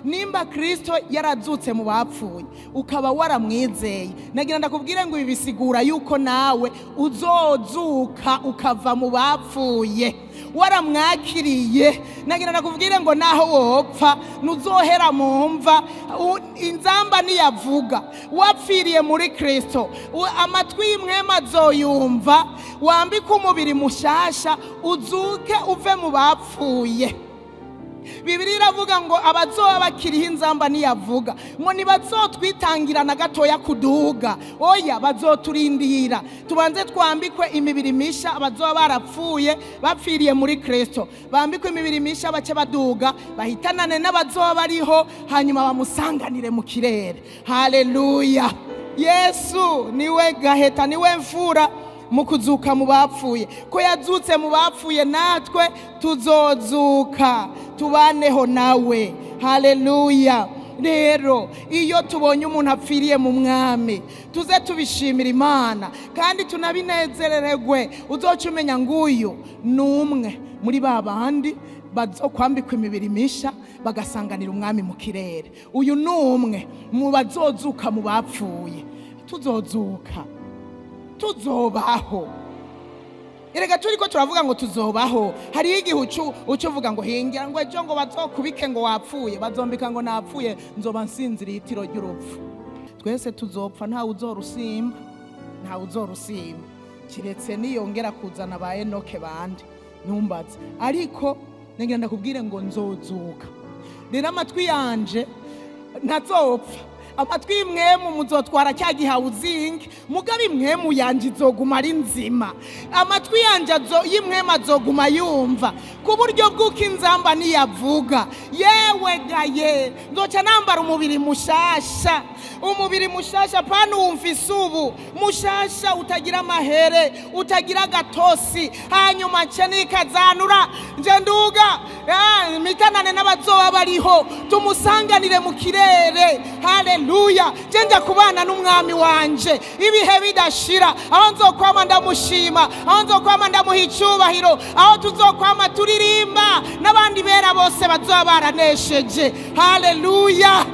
Nimba Kristo yarazutse mu bapfuye, ukaba waramwizeye, nagira ndakubwire ngo ibi bisigura yuko nawe uzozuka ukava mu bapfuye waramwakiriye. Nagira ndakubwire ngo naho wopfa ntuzohera mu mva. Inzamba niyavuga, wapfiriye muri Kristo, amatwi y'impwemu azoyumva, wambike umubiri mushasha, uzuke uve mu bapfuye. Bibiliya iravuga ngo abazoba bakiriho inzamba niyavuga, ngo ntibazotwitangira na gatoya kuduga. Oya, bazoturindira tubanze twambikwe imibiri misha. Abazoba barapfuye bapfiriye muri Kristo bambikwe imibiri misha, bace baduga bahitanane n'abazoba bariho, hanyuma bamusanganire mu kirere. Haleluya! Yesu niwe gaheta, niwe mfura mu kuzuka mu bapfuye. Ko yazutse mu bapfuye, natwe tuzozuka tubaneho nawe. Haleluya! Rero iyo tubonye umuntu apfiriye mu Mwami, tuze tubishimira Imana kandi tunabinezerererwe. Uzoca umenya ngo uyu ni umwe muri ba bandi bazokwambikwa imibiri misha, bagasanganira Umwami mu kirere. Uyu ni umwe mu bazozuka mu bapfuye. Tuzozuka, tuzobaho. Erega turi ko turavuga ngo tuzobaho. Hariho igihe uca uvuga ngo hingira ngo ejo ngo bazokubike ngo wapfuye, bazombika ngo napfuye, nzoba nsinziriye itiro ry'urupfu. Twese tuzopfa, ntawe uzorusimba, ntawe uzorusimba, kiretse niyongera kuzana ba Enoke bandi, ntumbaze. Ariko ngira ndakubwire ngo nzozuka. Rero amatwi yanje ntazopfa. Amatwi y'impwemu muzotwara cya gihawuzingi, mugabe impwemu yanje izoguma ari nzima. Amatwi yanje y'impwemu azoguma yumva, ku buryo bw'uko inzamba niyavuga, yewe gaye, nzoca nambara umubiri mushasha, umubiri mushasha, pana wumvise ubu, mushasha utagira amahere, utagira agatosi. Hanyuma nce nikazanura, nje nduga mitanane n'abazoba bariho, tumusanganire mu kirere. Haleluya! Nje nja kubana n'Umwami wanje ibihe bidashira, aho nzokwama ndamushima, aho nzokwama ndamuha icubahiro, aho tuzokwama turirimba n'abandi bera bose bazoba baranesheje. Haleluya!